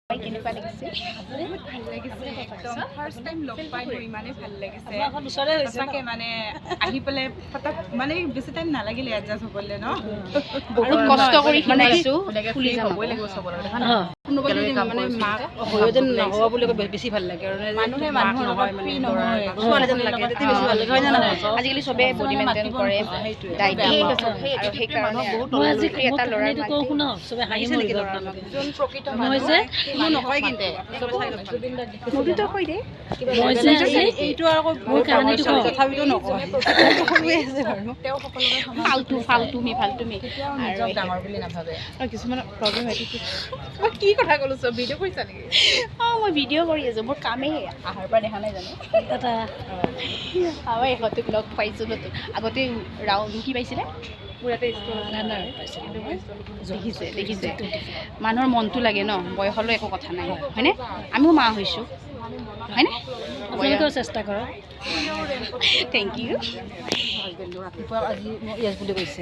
কেনেকুৱা লাগিছে? বহুত ভাল লাগিছে একদম। ফাৰ্ষ্ট টাইম লগ পাই মোৰ ইমানেই ভাল লাগিছে সঁচাকে। মানে আহি পেলাই ফটাক মানে বেছি টাইম নালাগিলে এডজাষ্ট হ'বলৈ ন। বহুত কষ্ট কৰি শিকাইছোঁ, ফুলি যাম। কোনোবা যদি মানে মাক হৈও যেন নহ'ব বুলি কয়, বেছি ভাল লাগে। আৰু মানুহে মানুহৰ লগত ফ্ৰী নহয়, ছোৱালীজন লাগে তেতিয়া বেছি ভাল লাগে, হয় নে নহয়? আজিকালি চবে বডি মেইনটেইন কৰে, ডাইটিং, আৰু সেইকাৰণে মই আজি এটা ল'ৰাৰ কাহিনীটো কওঁ, শুনক চবে, হাঁহি মৰিব আপোনালোকে। যোন প্ৰকৃত মই যে কোনো নকয়, কিন্তু মোৰটোতো কৈ দে। মই যে আজি এইটো আৰু আকৌ মোৰ কাহিনীটো কওঁ। তথাপিতো নকয়, সৰুৱে আছে বাৰু। তেওঁ সকলোৰে সমান, ফাল্টু ফাল্টুমি ফাল্টুমি কেতিয়াও নিজক ডাঙৰ বুলি নাভাবে। আৰু কিছুমান প্ৰব্লেম হৈ থাকে। মই কি কথা ক'লোঁ? চব ভিডিঅ' কৰিছা নেকি? অঁ, মই ভিডিঅ' কৰি আছোঁ, মোৰ কামেই আহাৰ পৰা দেখা নাই জানো? এটা আমাৰ ইহঁতক লগ পাইছোঁ নতুন। আগতে ৰাউণ্ড কি পাইছিলে? ৰানাৰ পাইছিলোঁ মই। দেখিছে, দেখিছে, মানুহৰ মনটো লাগে ন। বয়স হ'লেও একো কথা নাই, হয়নে? আমিও মা হৈছোঁ, হয়নে? আপোনালোকেও চেষ্টা কৰক। Thank U. ৰাতিপুৱা আজি মোক য়েছ বুলি কৈছে।